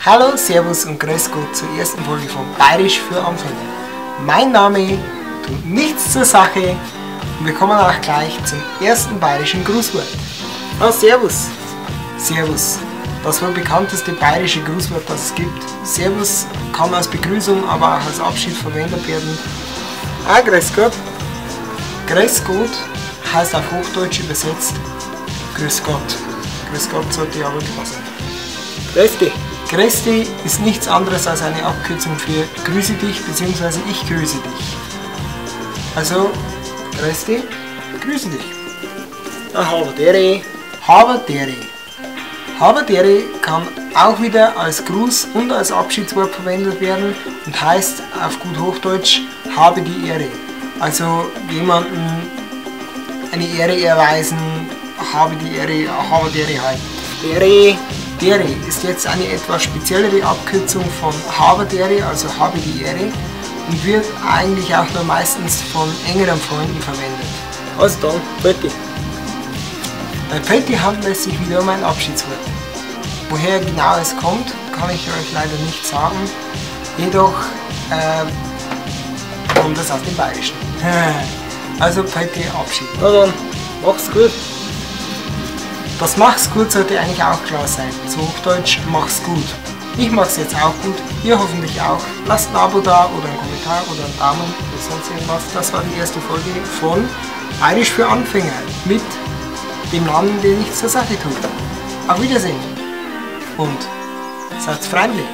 Hallo, Servus und Grüß Gott zur ersten Folge von Bayerisch für Anfänger. Mein Name tut nichts zur Sache und wir kommen auch gleich zum ersten bayerischen Grußwort. Ah, Servus! Servus, das wohl bekannteste bayerische Grußwort, das es gibt. Servus kann als Begrüßung, aber auch als Abschied verwendet werden. Ah, Grüß Gott! Grüß Gott heißt auf Hochdeutsch übersetzt Grüß Gott. Grüß Gott sollte aber klar sein. Grüß dich! Grüß dich ist nichts anderes als eine Abkürzung für Grüße dich bzw. ich grüße dich. Also, grüß dich, grüße dich. Habadere, Habadere. Habadere kann auch wieder als Gruß und als Abschiedswort verwendet werden und heißt auf gut Hochdeutsch habe die Ehre. Also jemanden eine Ehre erweisen, habe die Ehre, Habadere halt. Dere. Dere ist jetzt eine etwas speziellere Abkürzung von Habadere, also habe die Ehre, und wird eigentlich auch nur meistens von engeren Freunden verwendet. Also dann, Pfötti. Bei Pfötti handelt es sich wieder um ein Abschiedswort. Woher genau es kommt, kann ich euch leider nicht sagen, jedoch kommt es aus dem Bayerischen. Also Pfötti, Abschied. Na dann, mach's gut! Das Mach's gut sollte eigentlich auch klar sein. Zu Hochdeutsch mach's gut. Ich mach's jetzt auch gut, ihr hoffentlich auch. Lasst ein Abo da oder einen Kommentar oder einen Daumen oder sonst irgendwas. Das war die erste Folge von Bayerisch für Anfänger mit dem Namen, der nichts zur Sache tut. Auf Wiedersehen und seid freundlich.